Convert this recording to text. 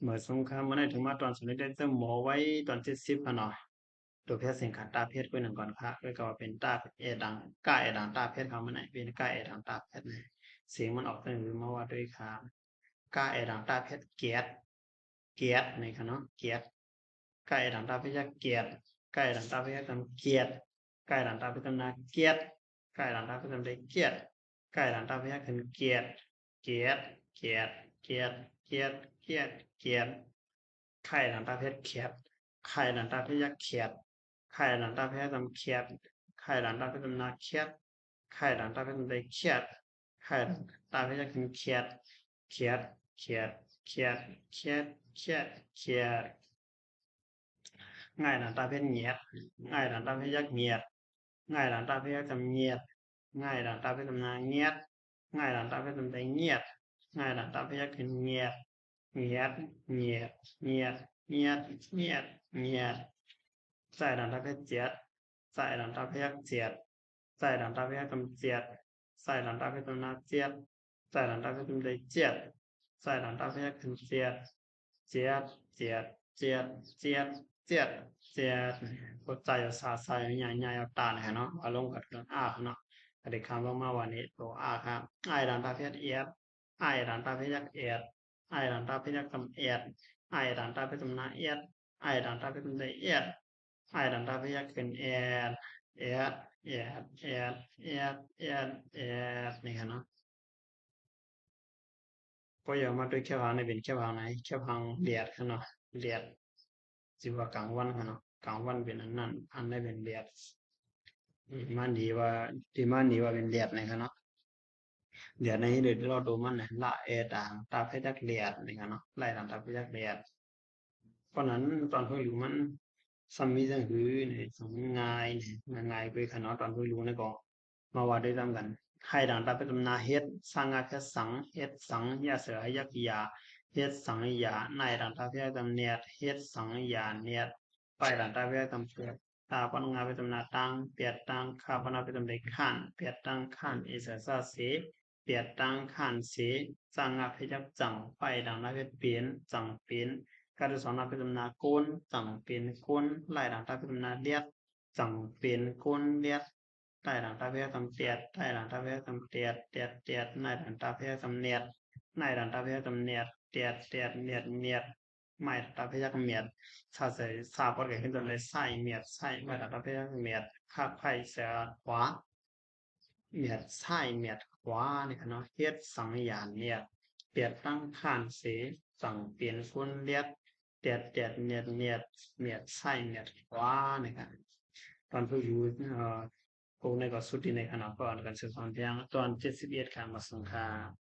ເມື່ອສົງຄາມ ມື້ນີ້ເຖິງມາຕອນສຸດທ້າຍ ເຕີມໝໍໄວ້ຕອນເຈັດສິບຫັ້ນເນາະ. ໂຕພຽດເສັງຂາດຕາເພັດ ເບິ່ງນຳກັນຄ່ະ ເອີ້ນວ່າເປັນຕາແອດັງ ກາແອດັງຕາເພັດ ເຮົາມື້ນີ້ເປັນກາແອດັງຕາເພັດນີ້ ສຽງມັນອອກຈັ່ງໃດ ມາວ່າດ້ວຍຄ່ະ ກາແອດັງຕາເພັດ ແກດ ແກດນີ້ຄ່ະເນາະ ແກດ ກາແອດັງຕາພະຍັກ ແກດ ກາແອດັງຕາພະຍັກ ກຽດ ກາແອດັງຕາພະຍັກ ກຽດ ກາແອດັງຕາພະຍັກ ກຽດ ກາແອດັງຕາພະຍັກຂຶ້ນ ກຽດ ກຽດ ກຽດ ກຽດ ກຽດ ກຽດ ກຽດ ຄາແອດັງຕາພະຍັກ ຄຽດ ຄາແອດັງຕາພະຍັກ ຄຽດ ຄາແອດັງຕາພະຍັກ ຄຽດ ຄາແອດັງຕາພະຍັກ ຄຽດ ຄາແອດັງຕາພະຍັກ ຄຽດ ຄາແອດັງຕາພະຍັກ ຄຽດ ຄຽດ ຄຽດ ຄຽດ ຄຽດ ຄຽດ ຄຽດ ງາແອດັງຕາພະຍັກ ງຽດ ງາແອດັງຕາພະຍັກ ງຽດ ງາແອດັງຕາພະຍັກ ງຽດ ງາແອດັງຕາພະຍັກ ງຽດ ງາແອດັງຕາພະຍັກ ງຽດ ງາແອດັງຕາພະຍັກ ງຽດ ງຽດ ງຽດ ງຽດ ງຽດ ງຽດ ງຽດ ຈາແອດັງຕາພະຍັກ ຈຽດ ຈາແອດັງຕາພະຍັກ ຈຽດ ຈາແອດັງຕາພະຍັກ ຈຽດ ຈາແອດັງຕາພະຍັກ ຈຽດ ຈາແອດັງຕາພະຍັກ ຈຽດ ຈາແອດັງຕາພະຍັກ ຈຽດ ຈຽດ ຈຽດ ຈຽດ ຈຽດ ຈຽດ ຈຽດ ຫົວໃຈເອົາຊາໃສ່ ຍາຍ ຍາຍເອົາຕານະເນາະ ເອົາລົງກັບຕົວອາເນາະ ກະໄດ້ຄຳລົງມາວ່ານີ້ ໂຕອາ ອາແອດັງຕາພະຍັກ ອຽດ ອາແອດັງຕາພະຍັກ ແອດ ອາແອດັງຕາພະຍັກ ແອດ ອາແອດັງຕາພະຍັກ ອຽດ ອາແອດັງຕາພະຍັກ ອຽດ ອາແອດັງຕາພະຍັກ ແອດ ແອດ ແອດ ແອດ ແອດ ແອດ ນີ້ຄ່ະເນາະ. ພໍຢາກມາໂຕແຄບຫາງນີ້ເປັນແຄບຫາງໃດ ແຄບຫາງແດດຄ່ະເນາະ ແດດ ຊິວ່າກາງວັນຄ່ະເນາະ ກາງວັນເປັນອັນນັ້ນ ອັນໃດເປັນແດດ ມານີ້ວ່າ ທີ່ມານີ້ວ່າເປັນແດດນີ້ຄ່ະເນາະ ແດດໃນເດດລໍໂຕມັນ ລະແອດັງຕາພະຍັກ ແດດ ນີ້ຄ່ະເນາະ ລະແອດັງຕາພະຍັກ ແດດ. ເພາະນັ້ນຕອນຝຶກຢູ່ມັນຊ່ຳມີຈັ່ງຫືນີ້ ມັນງ່າຍ ງ່າຍໆເລີຍຄ່ະເນາະ ຕອນຝຶກຢູ່ນີ້ກໍມາວ່າດ້ວຍນຳກັນ ຫາແອດັງຕາພະຍັກ ຫາ ເຮັດ ສະຫະພະຍັກ ສັງ ເຮັດສັງ ຢະ ສະຫະພະຍັກ ຢາ ເຮັດສັງຢາ ນາແອດັງຕາພະຍັກ ແນດ ເຮັດສັງຢາແນດ ປາແອດັງຕາພະຍັກ ແປດ ຕາປະຫວັນງະພະຍັກ ຕາງ ແປດຕາງ ຄາປະຫວັນງະພະຍັກ ຄ້ານ ແປດຕາງຄ້ານ ເອ ສະ ສະ ເສ ແປດຕາງຄ້ານເສ ຈັງ ງະພະຍັກ ຈັງ ປະແອດັງຕາພະຍັກ ເປັນ ຈັງເປັນ ກາອະນຸສອນນະພະຍັກ ກົນ ຈັງເປັນກົນ ລະແອດັງຕາພະຍັກ ແລດ ຈັງເປັນກົນແລດ ຕາແອດັງຕາພະຍັກ ແຕດ ຕາແອດັງຕາພະຍັກ ແຕດ ແຕດ ແຕດ ນາແອດັງຕາພະຍັກ ແນດ ນາແອດັງຕາພະຍັກ ແນດ ແຕດ ແຕດ ແນດ ແນດ ມາແອດັງຕາພະຍັກ ແມດ ຊາ ໃສ່ ຊາ ປອດກະຂຶ້ນຕົ້ນໄດ້ ຊາຍແມດ ຊາຍ ມາແອດັງຕາພະຍັກ ແມດ ຄາ ໄພ ສະ ຂວາ ແມດຊ້າຍແມດຂວາ ນີ້ຄ່ະເນາະ ເຮັດສັງຢາແນດ ແປດຕາງຄ້ານເສ ສັງເປັນຄົນແລດ ແຕດແຕດແນດແນດ ແມດຊ້າຍແມດຂວາ ນີ້ຄ່ະ ຕອນຜູ້ຢູ່ ເອີ ພວກນີ້ກໍສຸດທີ່ໃນຄະນະ ກໍອ່ານການສຶກສອນພຽງຕອນເຈັດສິບເອັດ ຄ່ະ ມາສົ່ງຄ່ະ.